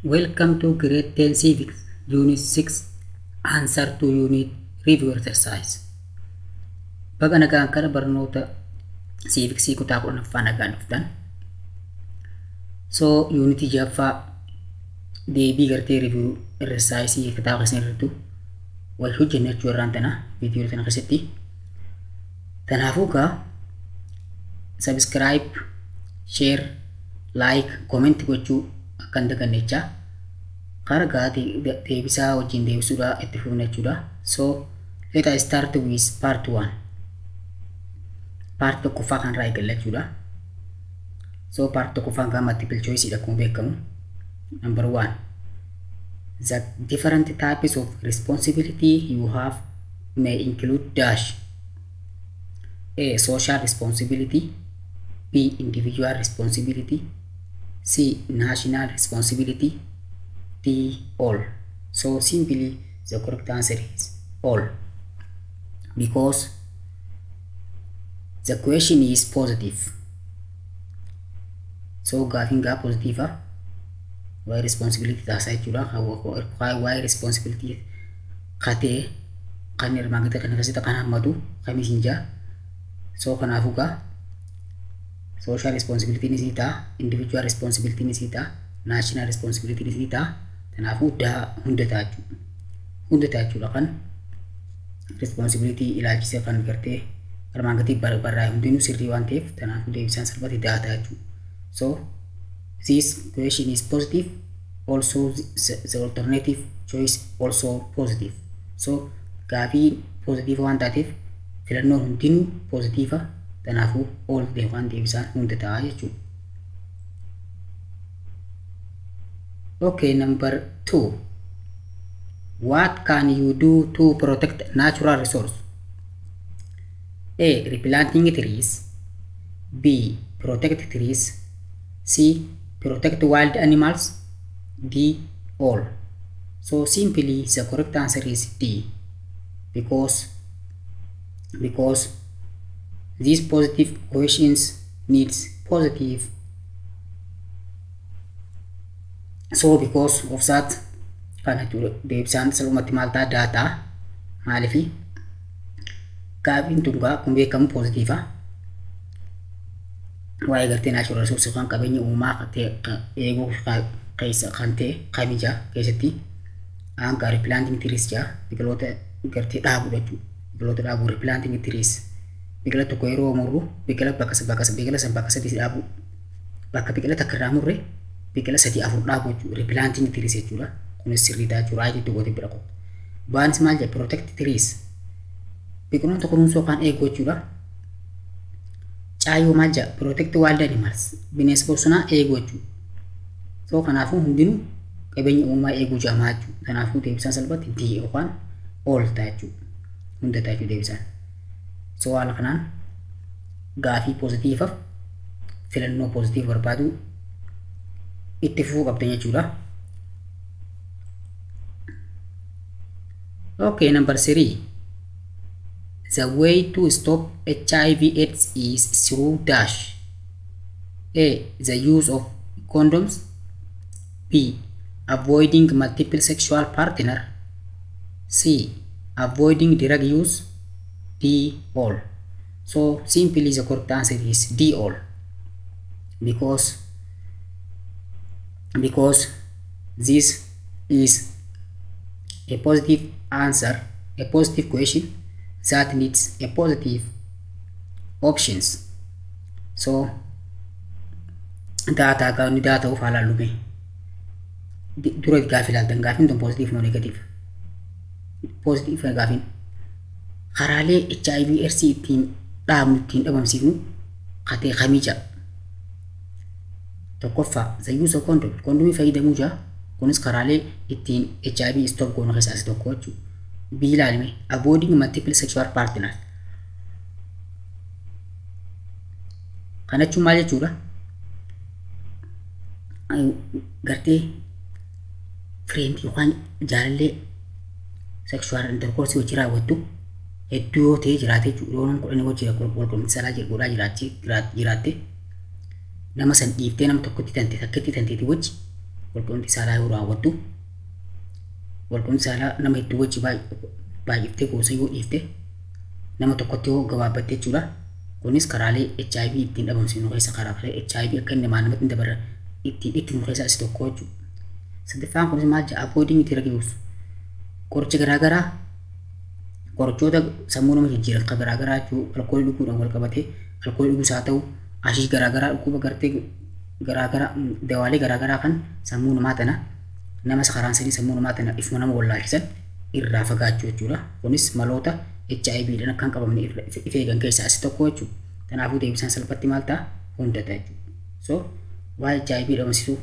Welcome to Grade 10 Civics, Unit 6, Answer to Unit Review Exercise. Baga nagaan kana barnoota Civicsii kutaa 10ffaa nagaan dhuftan. So, Unit 6ffaa deebii gartee Review Exercise kitaaba keessan irrattu wal hojjenna jechuu irraan tana viidiyoo tana keessatti. Kanaafuu gaa subscribe, share, like, comment gochuu akka hin daganne jechaa karaa gaa deebisaa wajjin deebisuudha itti fufna jechuudha. So, let us start with part 1. Part tokkoffaa kanarraa eegalla jechuudha. So, part tokkoffaan gaa multiple choice dha akkuma beekamu. Number 1. The different types of responsibility you have may include dash. A. Social responsibility. B. Individual responsibility. C. National responsibility. D. All. So simply the correct answer is all, because the question is positive. So gaafiin gaa positive waa'ee responsibility taasisaa jechuudha. Waa'ee responsibility katee kan hirmaan gadi kan keessatti kan hammatu kamis hin jaa. So kanaafuu gaa social responsibility ni ta'a, individual responsibility ni ta'a, national responsibility ni ta'a. Kanaafuu hunda ta'a jechuudha. Hunda ta'a jechuudha kan responsibility ilaalchisee kan gartee armaan gadii barraa'e hundinuu sirrii waan ta'eef kanaafuu deebisaan salphate daa ta'a jechuudha. So this question is positive, also the alternative choice also positive. So gaafii positive waan taateef filannoon hundinuu positive, kanaafuu all waan deebisaan hunda ta'a jechuudha. Okay, number 2. What can you do to protect natural resource? A. Replanting trees. B. Protect trees. C. Protect wild animals. D. All. So simply the correct answer is D, because these positive questions needs positive. So because of that kana deebisaan salphumatti maal ta'a daataa maaliifi gaafiin tun gaa kun beekamu positive waa'ee gartee natural resource kan qabeenya uumamaa eeguu keessa kan ta'e kamija keessatti hanga replanting trees jaa biqiloota gartee dhaabuu jechuudha. Biqiloota dhaabuu replanting trees biqila tokko yeroo murru biqila bakka biqila san bakka sadii dhaabuu bakka biqila takka irraa murre biqila 3-4 dhaabuu jechuudha. Replanting trees jechuudha. Kunis sirrii ta'a jechuudha. Right itti gootee bira qofa. Baanis maal jedha protect trees biqiloota kunuunsuu kan eeguu jechuudha. Caayyoo maal jedha protect wild animals bineensa bosonaa eeguu jechuudha. So kanaafuu hundinuu qabeenya uumamaa eeguu jedhama jechuudha. Kanaafuu deebisaan salphatti D yookaan all ta'a jechuudha. Hunda ta'a jechuudha deebisaan. So haala kanaan gaafii positiifaaf filannoo positiif barbaadu itti fufuu qabdan jechuudha. Okay, number 3. The way to stop HIV AIDS is through dash. A. The use of condoms. B. Avoiding multiple sexual partner. C. Avoiding drug use. D. All. So simply the correct answer is D. All, because this is a positive answer, a positive question that needs a positive options. So data gaafni data of haala dura gaafii ilaaltan gaafiin tun positive moo negative? Positive gaafiin karaalee HIV AIDS ittiin dhaabnu ittiin dhabamsiifnu katee kamii ja'a? Tokkoffaa the use of condom, kondomii fayyadamuu ja'a. Kunis karaalee ittiin HIV stop goonu keessaa isa tokko jechuudha. B ilaalime avoiding multiple sexual partners. Kana jechuun maal jechuudha? Gartee friend yookaan jaalallee sexual intercourse wajjin raawwattu hedduu yoo ta'e jiraate jechuudha. Yoo nama 10 wajjin wal quunnamtii saalaa godhaa jiraatte nama san dhiiftee nama tokkotti tante takkitti tanteeti wajji Walqunnamtii saalaa yoo raawwattu, walqunnamtii saalaa nama hedduu wajji baay'iftee gosa yoo dhiifte, nama tokkotti yoo gabaabbatte jechuudha. Kunis karaalee HIV ittiin dhabamsiifnu keessa, karaalee HIV akka inni namaa namatti hin dabarre ittiin ittifnu keessaa isa tokko jechuudha. Sadaffaan kunis maal jedha? Avoiding drug use. Qoricha garaagaraa, qorichoota sammuu nama jijjiiran kan garaagaraa jechuudha. Alkoolii dhuguudhaan wal qabatee, alkoolii dhuguus haa ta'u, ashiish garaagaraa, dhukkuba gartee garaagaraa, dawaalee garaagaraa kan sammuu namaa tana nama karaan sanii sammuu namaa tana ifuma nama wallaalchisan irraa fagaachuu jechuudha. Kunis maloota HIV dhaan akka hin qabamne if eegan keessaa isa tokko jechuudha. Kanaafuu deebisaan salphatti maal ta'a? Hunda ta'a jechuudha. So waa'ee HIV dhabamsiisuu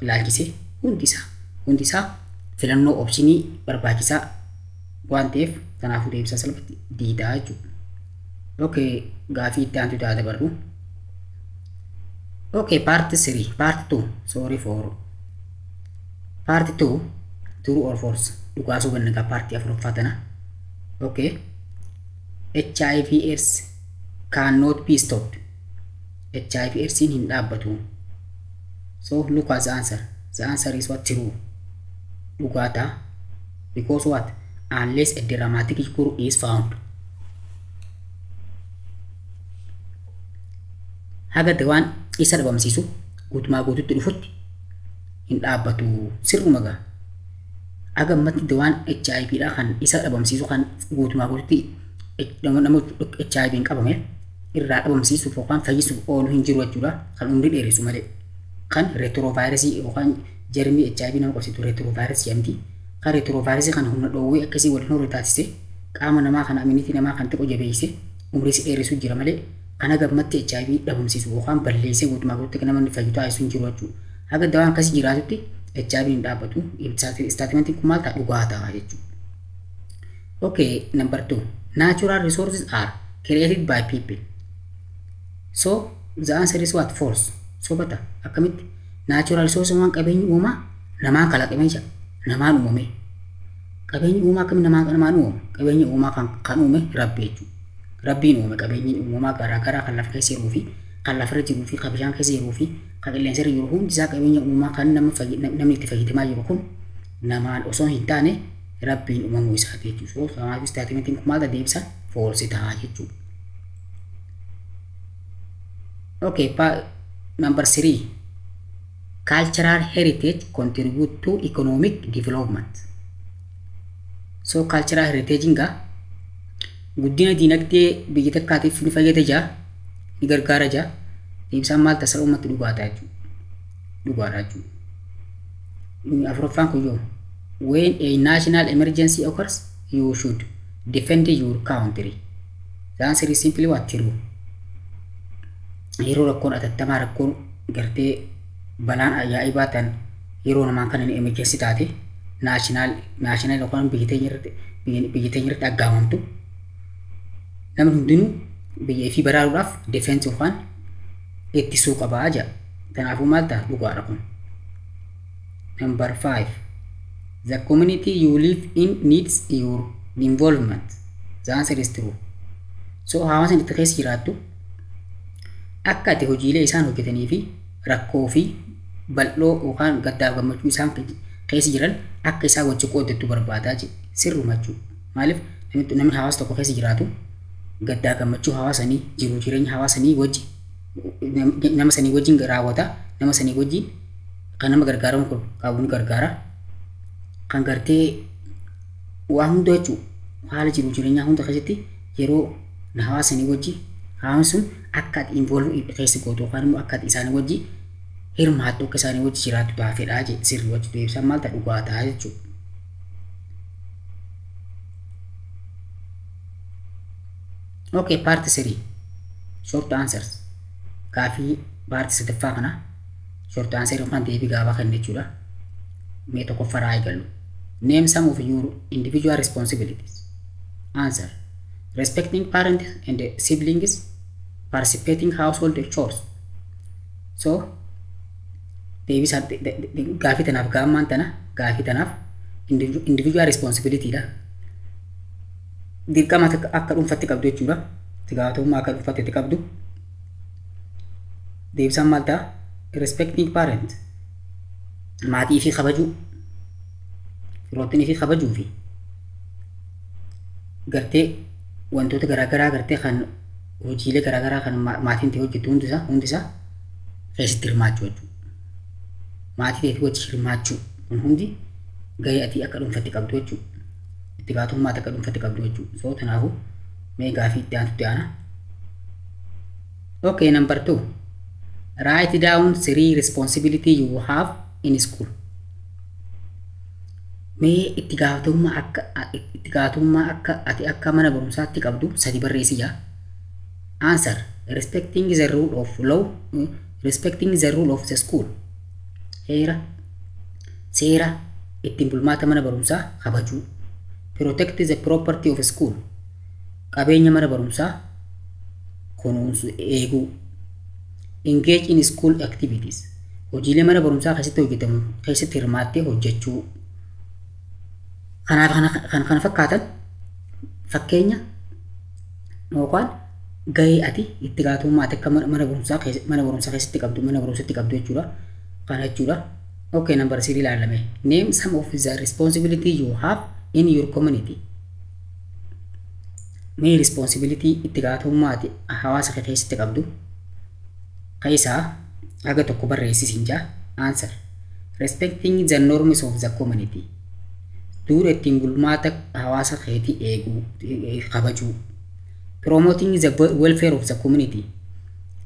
ilaalchisee hundi isaa filannoo option barbaachisaa waan ta'eef, kanaafuu deebisaan salphatti D ta'a jechuudha. Okay, gaafii itti aantu ta'a dabarru. Okay, part 3, part 2, sorry for part 2, true or false. Dhugaa sobaa egaa part afuraffaa tana. Okay. HIV AIDS cannot be stopped. HIV AIDS hin dhaabbatu. So look at the answer. The answer is what? True. Dhugaa ta'a. Because what? Unless a dramatic cure is found. Haga dawaan isa dhabamsiisu guutumaa guututti dhufutti hin dhaabbatu, sirruma gaa. Haga ammatti dawaan HIV dha kan isa dhabamsiisu, kan guutumaa guututti nama HIV hin qabame irraa dhabamsiisuuf yookaan fayyisuuf oolu hin jiru jechuudha. Kan umrii dheeressu malee. Kan retrovirusii yookaan jarmii HIV nama qabsiisu retrovirusii jedhamti. Kan retrovirusii kana humna dhoowwee akkasii waliin horre taasise, qaama namaa kana, immunity namaa kan xiqqoo jabeessee umrii si dheeressu jira malee, kan haga ammatti HIV dhabamsiisu yookaan balleessee guutumaa guututti kan namni fayyu taasisu hin jiru jechuudha. Haga dawaan akkasii jiraatutti HIV hin dhaabbatu. Statementiin kun maal ta'a? Dhugaa ta'a jechuudha. Okay, number 2. Natural resources are created by people. So, the answer is what? False. Soba ta'a. Akkamitti? Natural resources waan qabeenyi uumamaa namaan kalaqamee jira. Namaan uumame. Qabeenyi uumamaa akkamitti namaan uumame? Qabeenyi uumamaa kan uume Rabbi jechuudha. Rabbiin uume qabeenyi uumamaa garaa garaa kan lafa keessa jiruu fi kan lafarra jiruu fi kan bishaan keessa jiruu fi kan qilleensa irra jiru, hundi isaa qabeenya uumamaa kan namni itti fayyadamaa jiru kun namaan osoo hin taane Rabbiin uumamuu isaati jechuudha. So kanaafuu statementiin kun maal ta'a? Deebisa false ta'a jechuudha. Okay, number 3. Cultural heritage contribute to economic development. So cultural heritage nga guddina dinagdee biyya takkaatiif ni fayyada jaa, ni gargaara jaa. Deebisaan maal ta'a? Salphumatti dhugaa ta'a jechuudha. Dhugaadha jechuudha. Afuraffaan kun yoo when a national emergency occurs, you should defend your country. The answer is simply what? True. Yeroo rakkoon atattamaa, rakkoon gartee balaan ajaa'ibaa tan yeroo namaan kan inni emergency taate national yookaan biyya teenya irratti aggaamamtu, namni hundinuu biyya ifii baraaruudhaaf defense yookaan ittisuu qabaa jedha. Kanaafuu maal ta'a? Dhugaadha kun. Number 5. The community you live in needs your involvement. The answer is true. So hawaasni itti keessa jiraattu akka ati hojiilee isaan hojjetanii fi rakkoo fi bal'oo yookaan gaddaa gammachuu isaan keessa jiran akka isaan wajji qooddattu barbaadaa jedhe, sirruma jechuudha. Maaliif? Namni hawaasa tokko keessa jiraatu gaddaa gammachuu hawaasanii, jiruu jireenya hawaasanii wajji nama sanii wajjin raawwata, nama sanii wajjin kan nama gargaaramu qabu ni gargaara. Kan gartee waa hunda jechuudha, haala jiruu jireenyaa hunda keessatti yeroo hawaasanii wajji hawaasni sun akka ati involve keessa gootu yookaan immoo akka ati isaanii wajji hirmaattu, akka isaanii wajji jiraattu taafedha jedhe, sirrii wajji deebisaan maal ta'a? Dhugaa ta'a jechuudha. Okay, part 3. Short answers. Gaafii part sadaffaa kana short answer yookaan deebii gabaabaa kenna jechuudha. Mee tokkoffaraa eegallu. Name some of your individual responsibilities. Answer. Respecting parents and siblings, participating household chores. So, deebii gaafii tanaaf gaammaan tana gaafii tanaaf individual responsibility dha. Dirqama akka dhuunfatti qabdu jechuudha. Itti gaafatamummaa akka dhuunfatti itti qabdu. Deebisaan maal ta'a? Respecting parent. Maatii fi kabajuu, firoottinii fi kabajuu fi gartee wantoota garaagaraa gartee kan hojiilee garaagaraa kan maatiin ta'e hojjetu hundisaa keessatti hirmaachuu jechuudha. Maatii ta'eef wajji hirmaachuu kun hundi gahee ati akka dhuunfatti qabdu jechuudha. Itti gaafatamummaa akka dhuunfatti qabdu jechuudha. So kanaafuu mee gaafii itti aantutti aana. Okay, number 2. Write down three responsibility you have in school. Mee itti gaafatamummaa akka ati akka mana barumsaatti qabdu sadi barreessi jaa. Answer. Respecting the rule of law, respecting the rule of the school. Heera seera ittiin bulmaata mana barumsaa kabajuu. Protect the property of school. Qabeenya mana barumsaa kunuunsu, eeguu. Engage in school activities. Hojiilee mana barumsaa keessatti hojjetamu keessatti hirmaattee hojjechuu. Kanaaf kana fakkaatan fakkeenya yookaan gahee ati itti gaafatamummaa ati akka mana barumsaa keessatti qabdu, mana barumsatti qabdu jechuudha. Kana jechuudha. Okay, number 3 ilaalame. Name some of the responsibility you have in your community. Mee responsibility, itti gaafatamummaa ati hawaasa kee keessatti qabdu keessaa haga tokko barreessi jaa. Answer. Respecting the norms of the community. Duudha ittiin bulmaata hawaasa keetii eeguu, kabajuu. Promoting the welfare of the community.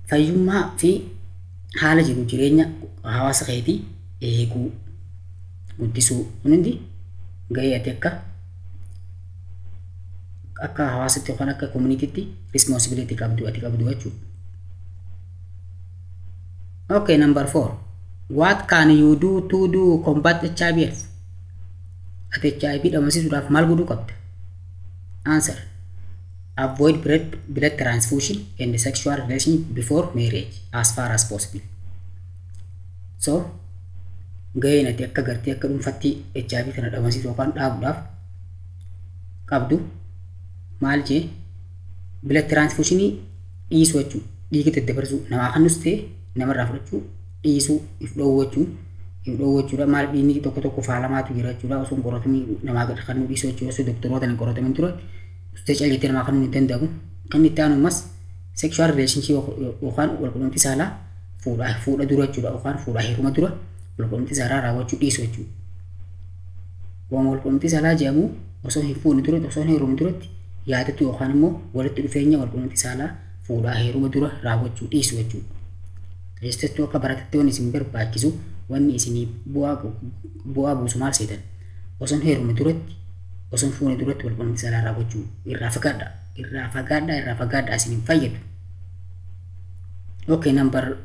Fayyummaa fi haala jiru jireenya hawaasa keetii eeguu, guddisuu. Kun hundi gahee ati akka hawaasatti yookaan akka communitytti responsibility qabdu, ati qabdu jechuudha. Okay, number 4. What can you do to do combat HIV AIDS? Ati HIV dhabamsiisuudhaaf maal godhuu qabda? Answer. Avoid blood transfusion and sexual relation before marriage as far as possible. So, gaheen ati akka gartee akka dhuunfatti HIV kana dhabamsiisuu yookaan dhaabuudhaaf qabdu maal jee? Blood transfusionii dhiisuu jechuudha. Dhiiga daddabarsuu namaa kennus ta'e namarraa fudhachuu dhiisuu, if dhoowwu jechuun if dhoowwu jechuudha. Maal, dhiigni tokko tokko faalamaatu jira jechuudha. Osoo hin qoratamin namaa gad kennuu dhiisuu jechuudha. Osoo doktoroota hin qoratamin dura ustee calleettee namaa kennuu hin danda'amu. Kan itti aanu ammas sexual relationship yookaan walqunnamtii saalaa fuudha dura jechuudha, yookaan fuudhaa heeruma dura walqunnamtii saalaa raawwachuu dhiisuu jechuudha. Waan walqunnamtii saalaa jedhamu osoo hin fuune duratti, osoo hin heerumin duratti yaadatu yookaan immoo walitti dhufeenya walqunnamtii saalaa fuudhaa heeruma dura raawwachuu dhiisuu jechuudha. Keessattuu akka baratatti wanni isin barbaachisu, wanni isinii bu'aa buusu maal seetan? Osoo hin heerumne duratti, osoo hin fuune duratti walqunnamtii saalaa raawwachuu irraa fagaadha. Irraa fagaadha, irraa fagaadha, isin hin fayyadu. Okay, number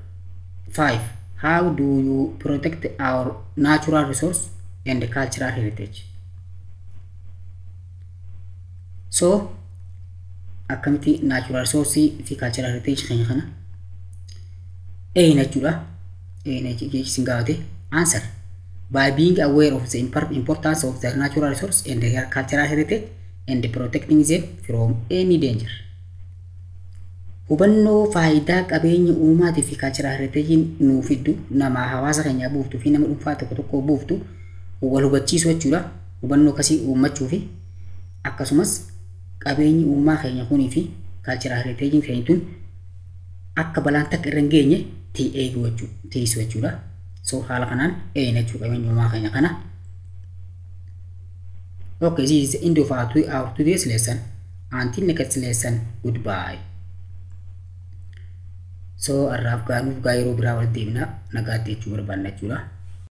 5. How do you protect our natural resource and cultural heritage? So, akkamitti natural resource fi cultural heritage keenya kana eeyina jechuudha. Eeyina isin gaafate. Answer. By being aware of the importance of the natural resource and their cultural heritage and protecting them from any danger. Hubannoo faayidaa qabeenya uumaatii fi cultural heritage nuu fiddu, nama hawaasa keenyaa buuftuu fi nama dhuunfaa tokko tokko buuftu wal hubachiisuu jechuudha. Hubannoo akkasii uummachuu fi akkasumas qabeenyi uumaa keenya kunii fi cultural heritage keenya tun akka balaan takka irra hin geenye eeguu jechuudha, tiisuu jechuudha. So haala kanaan eegna jechuudha qabeenya uumaa keenya kana. Okay, this is the end of our today's lesson. Until next lesson, goodbye. So har'aaf gaanuuf gaa, yeroo biraa walitti deebina, nagaatti jechuu barbaanna jechuudha.